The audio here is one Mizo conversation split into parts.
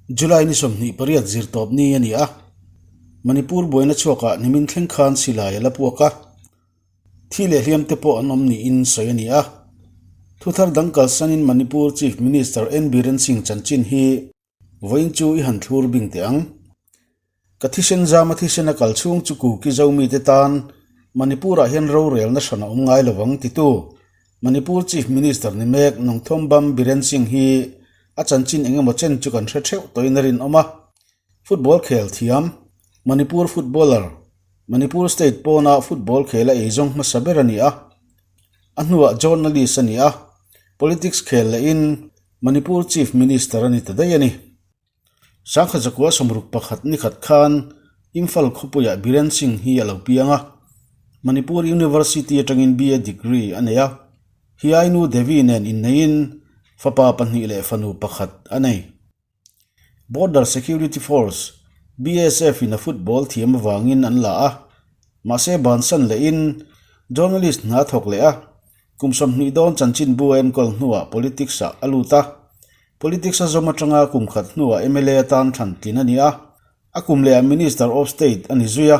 July ni 28 zirtawp ni a ni a, Manipur buaina chhuakah nimin thleng khan silai a la puak a, thi leh hliam te pawh an awm niin sawi a ni a. Thuthar dang kalsanin Manipur Chief Minister N Biren Singh chanchin hi Vawiin chu i han thlur bing teh ang. Ka thisen zama thisen a kal chhung chu Kuki Zomite tan Manipur-ah hian rorelna hran a awm ngai lovang titu Manipur Chief Minister ni mek Nongthombam Biren Singh hi a chanchin eng emaw chen chu kan hre theuh tawhin a rinawm a. Football khel thiam, Manipur footballer, Manipur state pawna football khel a eizawng hmasa ber a ni a. A hnuah journalist a ni a, politics khel lehin Manipur Chief Minister a ni ta daih a ni. Sangha zakua 61 ni khat khan Imphal khawpuiah Biren Singh hi a lo piang a, Manipur University atangin BA degree a nei a, Hiainu Devi nen inneiin fapa pahnih leh fanu pakhat a nei. Border Security Force, BSF, in a football thiam avangin an la a, mahse bansan lehin journalist hna thawk leh a, Kum 20 dawn chanchinbu a enkawl hnuah politics ah a lut a. Politics a zawm atanga kum khat hnuah mla atan thlan tlin a ni a. A kum lehah Minister of State a ni zui a.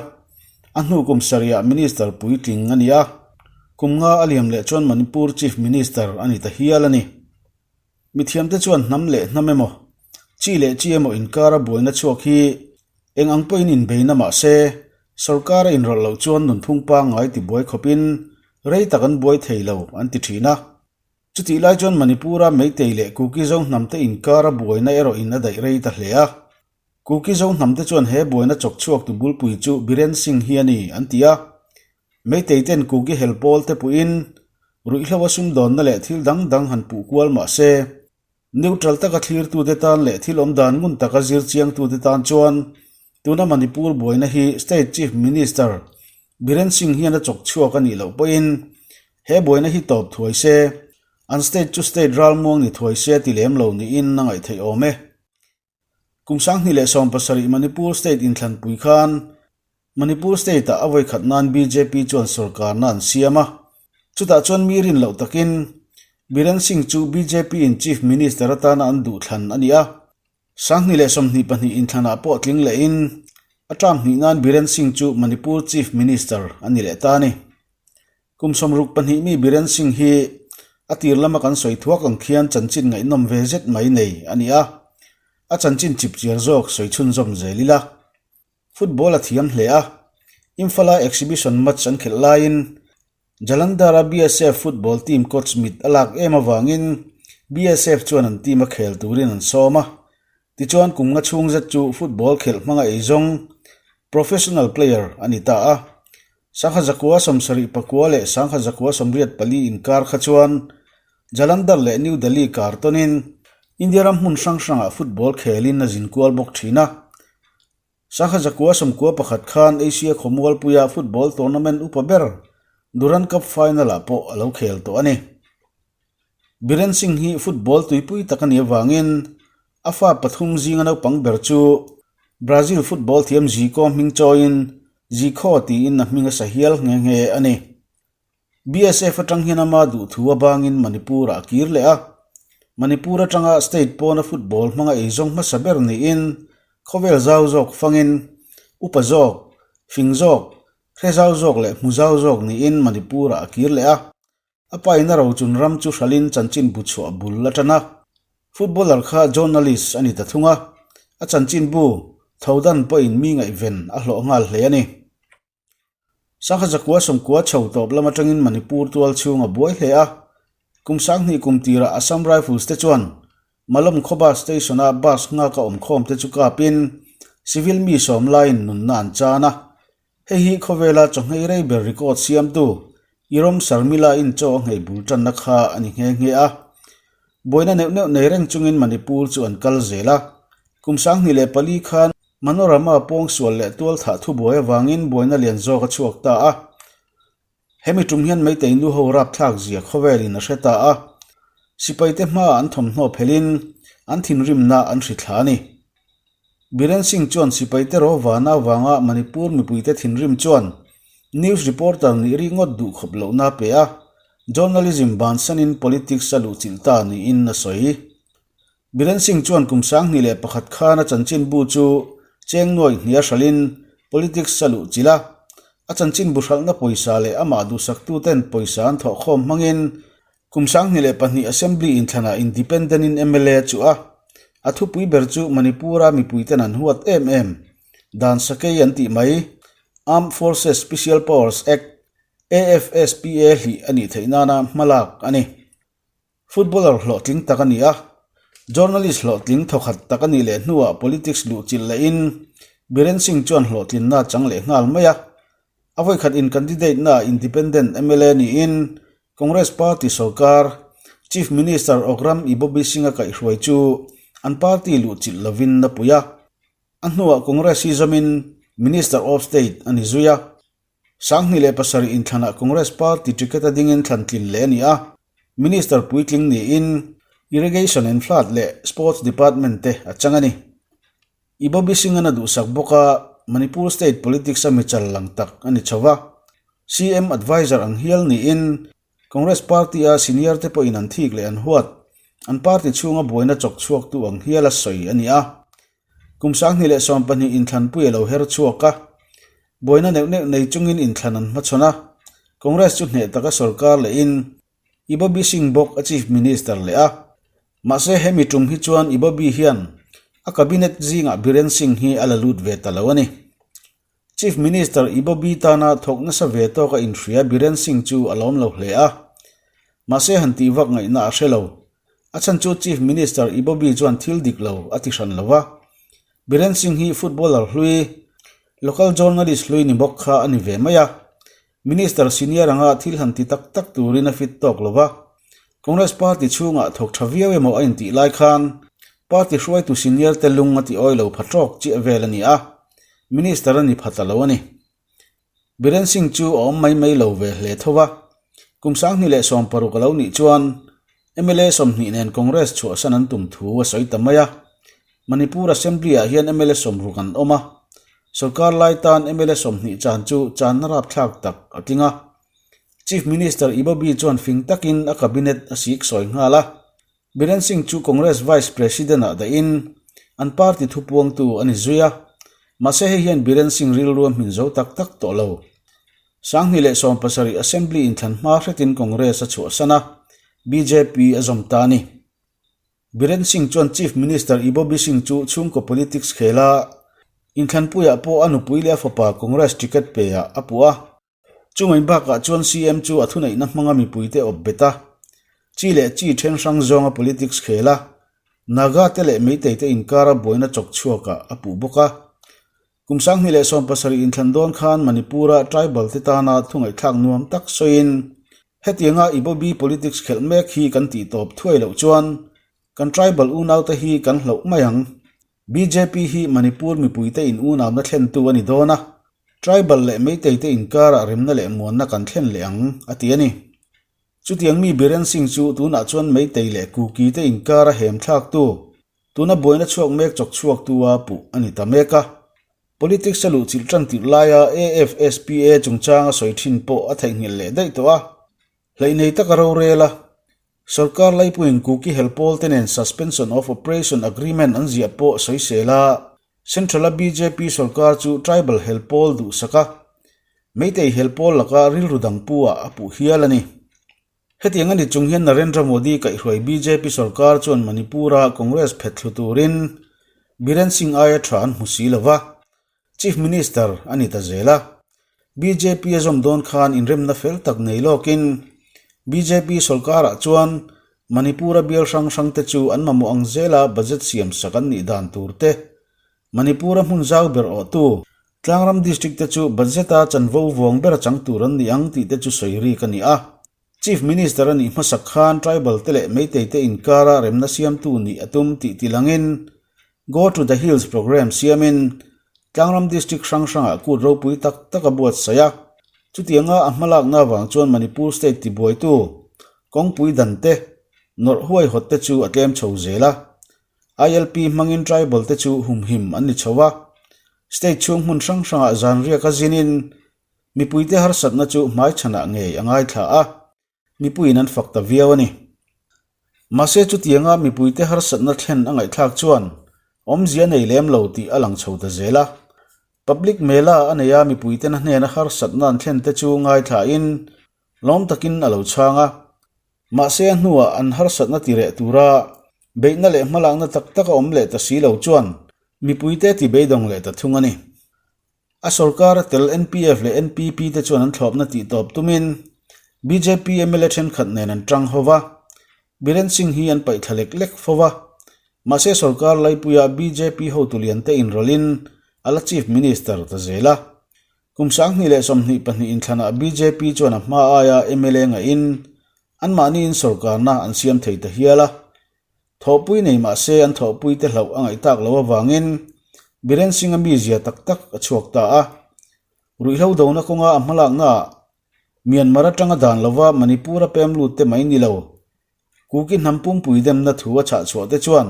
A hnu kum sarihah Minister puitling a ni a. Kum nga a liam leh chuan Manipur Chief Minister a ni ta hial a ni. Mithiamte chuan hnam leh hnam emaw, chi leh chi emaw inkara buaina chhuak hi eng ang pawhin inbeina mah se, sorkar a inrawlh loh chuan nunphung pangngai tibuai khawpin rei tak an buai thei lo an ti thin a. Chutih lai chuan Manipur-a Meitei leh Kuki Zo hnamte inkara buaina erawhin a daih rei ta hle a. Kuki Zo hnamte chuan he buaina chawk chhuak tu bulpui chu Biren Singh hi a ni an ti a. Meitei ten Kuki hel pawl te puiin ruihhlo a sumdawnna leh thil dang dang han puh kual mah se, neutral taka thlirtute tan leh thil awm dan ngun taka zir chiangtute tan chuan tuna Manipur buaina hi State Chief Minister Biren Singh hian a chawk chhuak a nih loh pawhin he buaina hi tawp thuai se, an state chu state ralmuang ni thuai se ti lem lo niin a ngaih theih awm e. Kum 2017 Manipur State inthlanpui khan Manipur State-ah a vawikhat nan bjp chuan sorkarna an siam a. Chutah chuan mi rin loh takin Biren Singh chu BJP-in Chief Minister atana an duhthlan a ni a. 2022 inthlanah pawh tling lehin a term hnih nan Biren Singh chu Manipur Chief Minister a ni leh ta a ni. Kum 62 mi Biren Singh hi a tir lama kan sawi thuak ang khian chanchin ngaihnawm ve zet mai nei a ni a, a chanchin chip chiar zawk sawi chhunzawm zel ila. Football a thiam hle a, Imphal-a exhibition match an khelh laiin Jalandhar-a BSF football team coach mit a lak em avangin BSF chuan an team a khel turin an sawm a, tichuan kum nga chhung zet chu football khelh hmanga eizawng professional player a ni ta a. Sangha zakua 74 leh sangha zakua 84 inkar kha chuan Jalandhar leh New Delhi kar tawnin India ram hmun hrang hrangah football khelin a zin kual bawk thin a. Sangha zakua 91 khan Asia khawmualpuia football tournament upa ber Durand Cup final-ah pawh a lo khel tawh a ni. Biren Singh hi football tuipui tak a nih avangin a fa pathum zinga naupang ber chu Brazil football thiam Zico hming chawiin Zico tiin a hming a sa hial nghe nghe a ni. BSF atang hian ama duhthu a bangin Manipur-ah a kir leh a. Manipur atanga state pawna football hmanga eizawng hmasa ber niin khawvel zau zawk fangin upa zawk, fing zawk, hre zau zawk leh hmu zau zawk niin Manipur-ah a kir leh a. A pa in a rochun ram chu hralhin chanchin bu chhuah bul a tan a. Footballer kha journalist a ni ta thung a, a chanchin bu Thodan pawhin mi ngaihven a hlawh nghal hle a ni. Sangha zakua 90 chho tawp lam atangin Manipur tual chhung a buai hle a. Kum 2000 kum tirah Assam Rifles te chuan Malom khaw bus station-a bus nghaka awmkhawm te chu kapin civil mi sawm laiin nunna an chan a. Hei hi khawvela chawhngei rei ber record siamtu Irom Sharmila-in chaw a nghei bul tanna kha a ni nghe nghe a. Buaina neuh neuh nei reng chungin Manipur chu an kal zel a. Kum 2004 khan Manorama pawngsual leh tualthah thubuai avangin buaina lian zawk a chhuak ta a. Hemi tum hian Meitei nu ho rapthlak zia khawvelin a hre ta a. Sipaite hmaah an thawmhnaw phelhin an thinrimna an hrithla a ni. Biren Singh chuan sipaite ro vana avanga Manipur mipuite thinrim chuan news reporter nih ri ngawt duh khawp lohna a pe a, journalism bansanin politics a luhchilh ta niin a sawi. Biren Singh chuan kum 2001 khan a chanchinbu chu cheng nuai hnia hralhin politics a luh chilh a. A chanchinbu hralhna pawisa leh amah duhsaktuten pawisa an thawhkhawm hmangin kum 2002 Assembly inthlanah Independent in mla a chuh a. A thupui ber chu Manipur-a mipuiten an huat em em dan sakei an tih mai, Armed Forces Special Powers Act, AFSPA hlih a nih theih nana hmalak a ni. Footballer hlawhtling tak a ni a, journalist hlawhtling thawkhat tak a nih leh hnuah politics luhchilh lehin Biren Singh chuan hlawhtlinna a chang leh nghal mai a. A vawikhat in candidate naah Independent mla niin Congress party sorkar Chief Minister Okram Ibobi Singh a kaihhruai chu an party luhchilh lovin a pui a. A hnuah Congress hi zawmin Minister of State a ni zui a. 2007 inthlanah Congress Party ticket a dingin thlan tlin leh a ni a, Minister puitling niin Irrigation and Flood leh Sports Department te a chang a ni. Ibobi Singh-an a duhsak bawk a, Manipur State Politics a michal lang tak a ni chho va, CM Adviser ang hial niin Congress Party-a senior te pawhin an thik leh an huat, an party chhunga buaina chawk chhuaktu ang hiala sawi a ni a. Kum 2012 inthlanpui a lo her chhuak a, buaina neuh neuh nei chungin inthlan an hmachhawn a, Congress chu hneh taka sorkar lehin Ibobi Singh bawk a Chief Minister leh a. Mahse hemi tum hi chuan Ibobi hian a cabinet zingah Biren Singh hi a la lut ve ta lo a ni. Chief Minister Ibobi tana thawk nasa ve tawka inhria Biren Singh chu a lawm lo hle a, mahse han tih vak ngaihna a hre lo. A chhan chu Chief Minister Ibobi chuan thil dik lo a ti hran lo va. Biren Singh hi footballer hlui, local journalist hlui ni bawk kha a ni ve mai a. Minister senior anga thil han ti tak tak turin a fit tawk lo va. Congress party chhungah thawk tha viau emaw a intih lai khan party hruaitu senior te lung a ti awi lo pha tawk chiah vel a ni a, Minister a ni pha ta lo a ni. Biren Singh chu a awm mai mai lo ve hle tho va, kum 2016 a lo nih chuan mla 20 nen Congress chhuahsan an tum thu a sawi ta mai a. Manipur Assembly-ah hian mla 60 an awm a, sorkar lai tan mla 20 chan chu channa rapthlak tak a tling a. Chief Minister Ibobi chuan fing takin a cabinet a sik sawi nghal a. Biren Singh chu Congress Vice President-ah dahin an party thupuangtu a ni zui a, mahse hei hian Biren Singh rilru a hmin zo tak tak tawh lo. 2017 Assembly inthlan hma hretin Congress a chhuahsan a, bjp a zawm ta a ni. Biren Singh chuan Chief Minister Ibobi Singh chu chhungkaw politics khel a, inthlanpuiah pawh a nupui leh a fapa Congress ticket pe ah a puh a. Chumai bakah chuan CM chu a thuneihna hmanga mipuite awp bet a, chi leh chi then hrang zawnga politics khel a, Naga te leh Meitei te inkara buaina chawk chhuakah a puh bawk a. Kum 2017 inthlan dawn khan Manipur-a tribal te tana thungaihthlak nuam tak sawiin, Hetianga Ibobi politics khelh mek hi kan tih tawp thuai loh chuan kan tribal unaute hi kan hloh mai ang. Bjp hi Manipur mipuite in unauna thlentu a ni dawn a, tribal leh Meitei te inkarah remna leh muanna kan thlen leh ang, a ti a ni. Chutiang mi Biren Singh chu tunah chuan Meitei leh Kuki te inkara hem thlaktu, tuna buaina chhuak mek chawk chhuaktu a puh a ni ta mek a. Politics a luhchilh tan tirh laia AFSPA chungchanga sawi thin pawh a theihnghilh leh daih tawh a, hleih nei taka rorel a, Sorkar laipuiin Kuki helpawl te nen Suspension of Operation Agreement an ziah pawh sawisel a, Central-a bjp sorkar chu tribal helpawl duhsak a, Meitei helpawl laka rilru dang pu ah a puh hial a ni. Hetiang a ni chung hian Narendra Modi kaihhruai bjp sorkar chuan Manipur-a Congress phet thlu turin Biren Singh aia tha an hmu si lo va, Chief Minister a ni ta zel a. Bjp a zawm dawn khan inremna fel tak nei lawkin bjp sorkarah chuan Manipur-a bial hrang hrang te chu an mamawh ang zela budget siam sak an nih dan tur te, Manipur-a hmun zau ber awhtu Tlangram District te chu budget-a chanvo vuang ber a chang tur an ni ang tih te chu sawi rik a ni a. Chief Minister a nih hmasak khan tribal te leh Meitei te inkara remna siamtu nih a tum tih tilangin Go to the Hills programme siamin Tlangram District hrang hrangah kut ropui tak tak a buatsaih a. Chutianga a hmalakna avang chuan Manipur State tibuaitu kawngpui dan te, nawrh huaihawt te chu a tlem chho zel a. ILP hmangin tribal te chu humhim an ni chho a. State chhung hmun hrang hrangah zanriak a zinin Mipuite harsatna chu hmaichhanah ngei a ngaithla a, mipuiin an fak ta viau a ni. Mahse chutianga mipuite harsatna thlen a ngaihthlak chuan awmzia nei lem lo tih a lang chho ta zel a. Public Mela a nei a mipuitena hnena harsatna an thlen te chu ngaithlain lawm takin a lo chhang a. Mahse a hnuah an harsatna ti reh tura beihna leh hmalakna tak tak a awm leh ta si lo chuan mipuite ti beidawng leh ta thung a ni. A sorkar a tel NPF leh NPP te chuan an thlawpna tih tawp tumin bjp mla thenkhat nen an tang ho va, Biren Singh hi an paih thla lek lek fo va. Mahse sorkar laipuia bjp hotu lian te inrawlhin a la Chief Minister ta zel a. Kum 2022 inthlanah bjp chuan a hma aia mla ngaihin anmahniin sorkarna an siam thei ta hial a. Thawhpui nei mah se an thawhpui te hlauh a ngaih tak loh avangin Biren Singh-a mizia tak tak a chhuak ta a. Ruihhlo dona kawnga a hmalaknaah Myanmar atanga dan lova Manipur-a pem lut te mai ni lo. Kuki hnam pumpui demna thu a chhah chhuah te chuan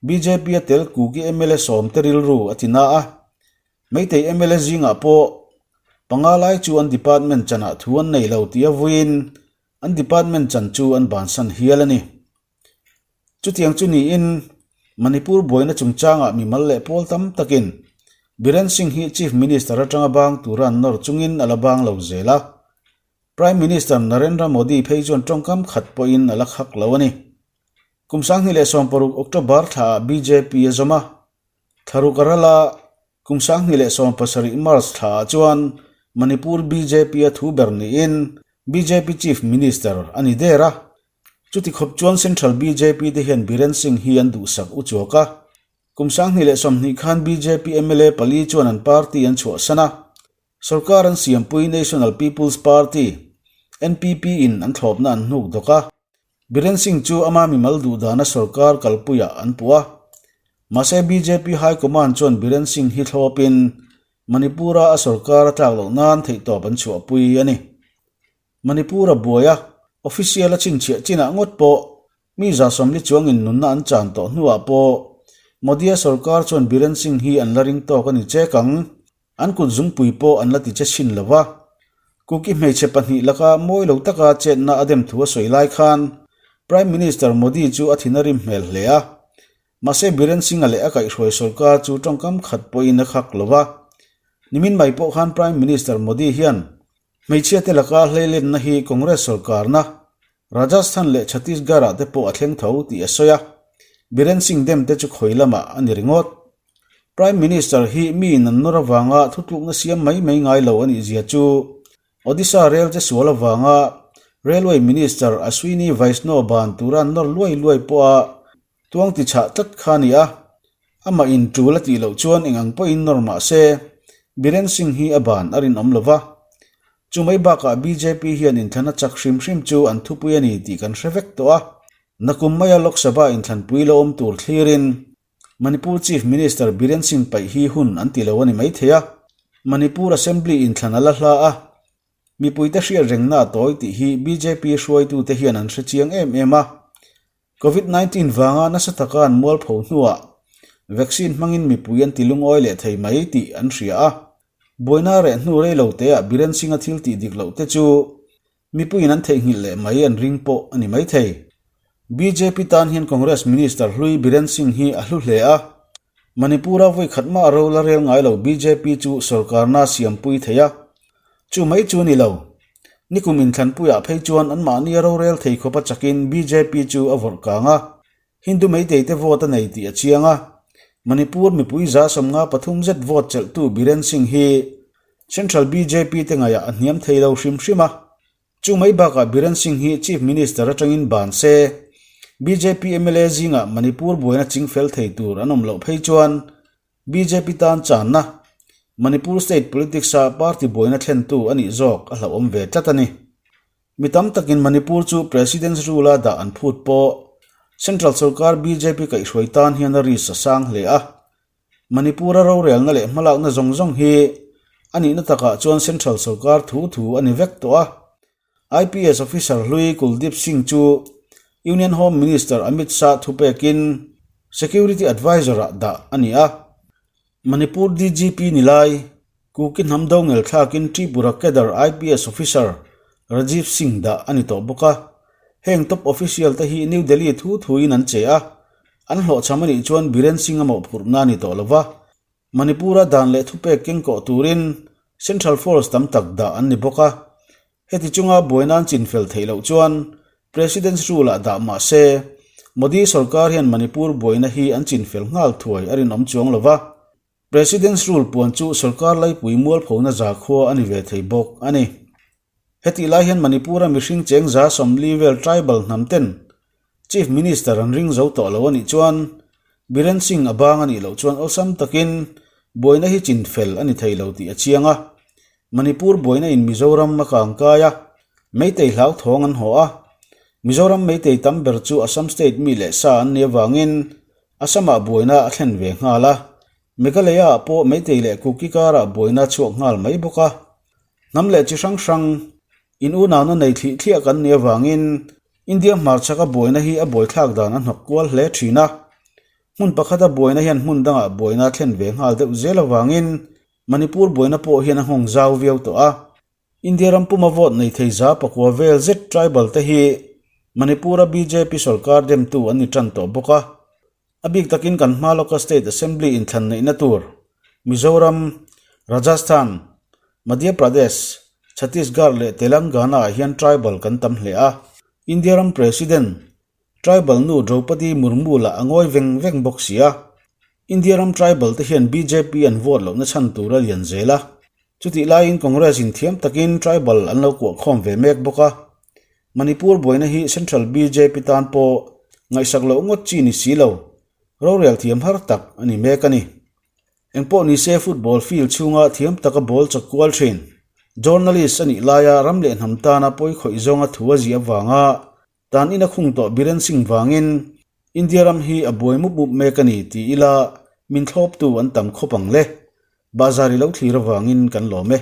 bjp a tel Kuki mla sawmte rilru a ti na a. Meitei mla zingah pawh panga lai chu an department chanah thu an nei lo tih a vuiin an department chan chu an bansan hial a ni. Chutiang chu niin Manipur buaina chungchangah mimal leh pawl tam takin Biren Singh hi Chief Minister atanga bang tura an nawr chungin a la bang lo zel a. Prime Minister Narendra Modi phei chuan tawngkam khat pawhin a la khak lo a ni. Kum 2016 October thlaah bjp a zawm a, Thlaruk a ral a, kum 2017 March thlaah chuan Manipur bjp a thu ber niin bjp Chief Minister a ni der a. Chuti khawp chuan Central bjp te hian Biren Singh hi an duhsak u chuak a. Kum 2020 khan bjp mla pali chuan an party an chhuahsan a. Sorkar an siampui National People's Party, NPP, in an thlawpna an hnuk dawk a. Biren Singh chu ama mimal duhdana sorkar kalpuiah an puh a. Mahse bjp High Command chuan Biren Singh hi thlawpin Manipur-a a sorkar a tlak loh nan theihtawp an chhuahpui a ni. Manipur a buai a, official a chhinchhiah chinah ngawt pawh mi 140 chuangin nunna an chan tawh hnuah pawh Modi-a sorkar chuan Biren Singh hi an la ring tawk a ni chek ang. An kut zungpui pawh an la ti che chhin lo va. Kuki hmeichhe pahnih laka mawi lo taka chetna a dem thu a sawi lai khan Prime Minister Modi chu a thin a rim hmel hle a. Mahse Biren Singh-a leh a kaihhruai sorkar chu tawngkam khat pawhin a khak lo va. Nimin mai pawh khan Prime Minister Modi hian Hmeichhiate laka hleilenna hi Congress sorkarna, Rajasthan leh Chhattisgarh-ah te pawh a thleng tho tih a sawi a, Biren Singh dem te chu khawi lamah a ni ringawt. Prime Minister hi miin an nawr avanga thutlukna siam mai mai ngai lo a nih zia chu Odisha rel che sual avanga Railway Minister Ashwini Vaishnaw ban tura an nawr luai luai pawha Tuang ti chhah tlat kha a ni a, amah in tul a tih loh chuan eng ang pawhin nawr mah se, Biren Singh hi a ban a rinawm lo va. Chu mai bakah bjp hian inthlan a chak hrim hrim chu an thupui a ni tih kan hre vek tawh a. Nakum maia Lok Sabha inthlanpui lo awm tur thlirin Manipur Chief Minister Biren Singh paih hi hun an ti lo a ni maithei a. Manipur Assembly inthlan a la hla a, mipuite hriat rengna a tawi tih hi bjp hruaitute hian an hre chiang em em a. Covid 19 vanga nasa taka an mualpho hnuah vaccine hmangin mipui an ti lungawi leh thei mai tih an hria a. Buaina reh hnu rei lo teah Biren Singh-a thil tih dik loh te chu mipuiin an theihnghilh leh mai an ring pawh a ni mai thei. Bjp tan hian Congress Minister hlui Biren Singh hi a hlu hle a. Manipur-a vawi khat mah ro la rel ngai lo bjp chu sorkarna siampui thei a, chu mai chu ni lo. Nikum inthlanpuiah phei chuan anmahni a rorel thei khawp a chakin bjp chu a vawrh kang a, Hindu Meitei te vote a nei tih a chiang a. Manipur mipui 53 zet vote chelhtu Biren Singh hi Central bjp te ngaihah a hniam thei lo hrim hrim a. Chu mai bakah Biren Singh hi Chief Minister atangin ban se, bjp mla zingah Manipur buaina chingfel thei tur an awm loh phei chuan bjp tan channa Manipur state politics-a party buaina thlentu a nih zawk a hlauhawm ve tlat a ni. Mi tam takin Manipur chu President's Rule-a dah an phut pawh Central sorkar bjp kaihhruai tan hian a risk a sang hle a. Manipur-a rorelna leh hmalakna zawng zawng hi a nihna takah chuan Central sorkar thu thu a ni vek tawh a. IPS officer hlui Kuldeep Singh chu Union Home Minister Amit Shah thupekin Security Advisor-ah dah a ni a. Manipur DGP ni lai Kuki hnam do ngel thlakin Tripura cadre IPS officer Rajiv Singh dah a ni tawh bawk a. Heng top official te hi New Delhi thu thuin an che a, an hlawhchham a nih chuan Biren Singh a mawhphurhna a ni tawh lo va. Manipur-a dan leh thupek kengkawh turin Central Force tam tak dah an ni bawk a. Heti chunga buaina an chinfel theih loh chuan President's Rule-ah dah mah se, Modi sorkar hian Manipur buaina hi an chinfel nghal thuai a rinawm chuang lo va. President's Rule puan chu sorkar laipui mualphona zakhua a ni ve thei bawk a ni. Hetih lai hian Manipur-a mihring cheng 140 vel tribal hnam ten Chief Minister an ring zo tawh lo a nih chuan Biren Singh a bang a nih loh chuan awlsam takin buaina hi chin fel a ni thei lo tih a chiang a. Manipur buaina in Mizoram a kangkai a, Meitei hlauthawng an haw a. Mizoram Meitei tam ber chu Assam state mi leh sa an nih avangin Assam-ah buaina a thlen ve nghal a. Meghalaya-ah pawh Meitei leh Kuki karah buaina a chhuak nghal mai bawk a. Hnam leh chi hrang hrang in unauna nei thlih thliah kan nih avangin India hmarchhaka buaina hi a buaithlak dan a hnawk kual hle thin a. Hmun pakhata buaina hian hmun dangah buaina a thlen ve nghal deuh zel avangin Manipur buaina pawh hian a nghawng zau viau tawh a. India ram puma vote nei thei 9% vel zet tribal te hi Manipur-a bjp sorkar demtu an ni tan tawh bawk a. A bik takin kan hma lawka State Assembly inthlan neihna tur Mizoram, Rajasthan, Madhya Pradesh, Chhattisgarh leh Telangana ah hian tribal kan tam hle a. India ram President, tribal nu Droupadi Murmu lah a ngawi veng veng bawk si a. India ram tribal te hian bjp an vote lohna chhan tur a lian zel a. Chutih laiin Congress in thiam takin tribal an lo kuah khawm ve mek bawk a. Manipur buaina hi Central bjp tan pawh ngaihsak loh ngawt chi ni si lo, rorel thiam har tak a ni mek a ni. Engpawh ni se football field chhunga thiam taka ball chawk kual thin. Journalist a nih laia ram leh hnam tana pawi khawih zawnga thu a ziah avanga Tan in a khung tawh Biren Singh vangin India ram hi a buai mup mup mek a ni ti ila min thlawptu an tam khawp ang le. Bahzar i lo thlir avangin kan lawm e.